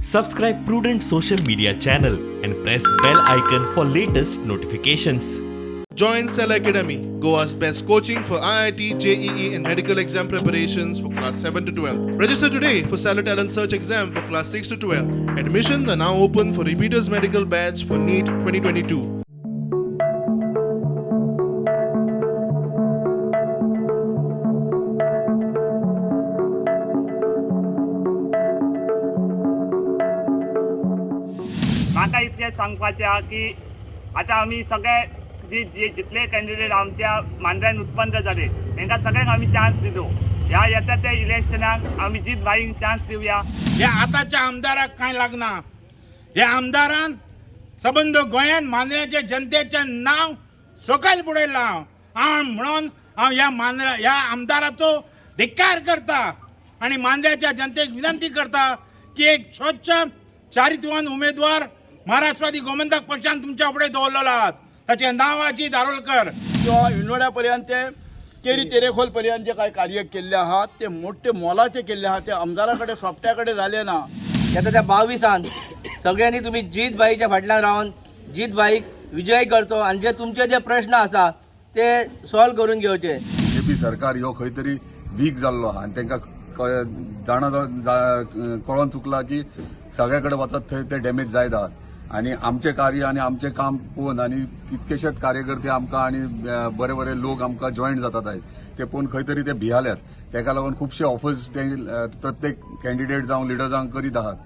Subscribe Prudent Social Media channel and press bell icon for latest notifications. Join Cell Academy, Goa's best coaching for IIT, JEE, and medical exam preparations for class 7 to 12. Register today for Cellar Talent Search exam for class 6 to 12. Admissions are now open for repeaters medical batch for NEET 2022. म्हाका इतकें सांगपाचें आहा की आतां आमी सगळे जी जे जितले कॅन्डिडेट आमच्या मांद्र्यान उत्पन्न जाले तांकां सगळ्यांक आमी चान्स दिलो. ह्या येता त्या इलेक्शनाक आमी जीत भाईंक चान्स दिवया. ह्या आतांच्या आमदाराक कांय लागना. ह्या आमदारान सबंद गोंयांत मांद्र्याच्या जनतेचें नांव सकयल बुडयलां. हांव म्हणून हांव ह्या मांद्र्या ह्या आमदाराचो धिक्कार करता आनी मांद्र्याच्या जनतेक विनंती करता की एक स्वच्छ चारित्वान उमेदवार महाराष्ट्रवादी गोमंतक पक्षान तुमच्या फुडें दवरलेलो आहात, ताचें नांव अजीत दारोलकर. किंवा विनोड्या पर्यंत ते केरी तेरेखोल पर्यंत जे काय कार्य केल्ले आहात ते मोठे मोलाचे केल्ले आहात, ते आमदारा कडेन सोपट्या कडेन जाले ना. येता त्या 22 सगळ्यांनी तुमी जीत भाईच्या फाटल्यान रावन जीत भाईक विजय करचो आनी जे तुमचे जे प्रश्न आसा ते सॉल्व करून घेवचे. बीजेपी सरकार ह्यो खंय तरी वीक जाल्लो आहा आनी तांकां जाणा कळोन चुकला की सगळे कडेन वचत थंय ते डॅमेज जायत आहात. आनी आमचें कार्य आनी आमचें काम पळोवन आनी कितकेशेच कार्यकर्ते आमकां आनी बरे बरे लोक आमकां जॉयन जातात आयज, ते पळोवन खंय तरी ते भियाल्यात. ताका लागून खुबशे ऑफर्स ते प्रत्येक कॅन्डिडेट जावं लिडर्सांक करीत आहात.